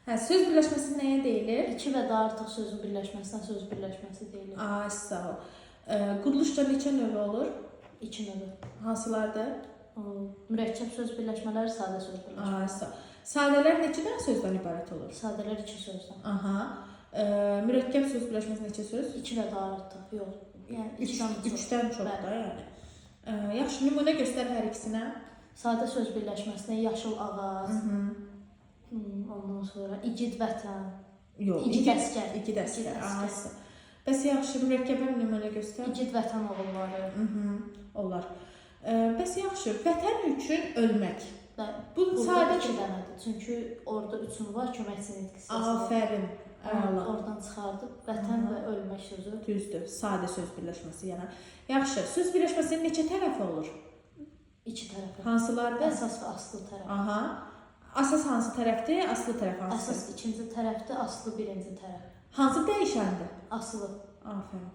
Hə, söz birləşməsi nəyə deyilir? İki və daha artıq sözün birləşməsinə söz birləşməsi deyilir. Ay, sağ ol. Quruluşda neçə növü olur? İki növü. Hansılardır? O, mürəkkəb söz birləşmələri, sadə söz birləşmələri. Ay, sağ ol. Sadələr neçə dənə sözdən ibarət olur? Sadələr iki sözdən. Aha. Mürəkkəb söz birləşməsi neçə söz? İki və daha artıq. Yox. Yəni Üç, ikidən çox. üçdən çox da, yəni. Yaxşı, nümunə göstər hər ikisinə. Sadə söz birləşməsinə yaşıl ağac, ondan sonra igid vətən, Yox, İgid əsgər. İgid əsgər. İgid Aha. əsgər. Bəs yaxşı, mürəkkəbə nümunə göstər. İgid vətən oğulları. Olar. Bəs yaxşı, vətən üçün ölmək. Və Bu burada sadə iki dənədir. Çünki orada üçün var, köməkçi nitq hissəsi. Afərin. Əla. Oradan çıxardıb vətən və ölmək sözü. Düzdür. Sadə söz birləşməsi yəni. Yaxşı, söz birləşməsinin neçə tərəfi olur? İki tərəfə. Hansılardır? Əsas və aslı tərəf. Aha. Əsas hansı tərəfdir? Aslı tərəf hansı? Əsas ikinci tərəfdir, aslı birinci tərəf. Hansı dəyişəndir? Asılı. Afərin.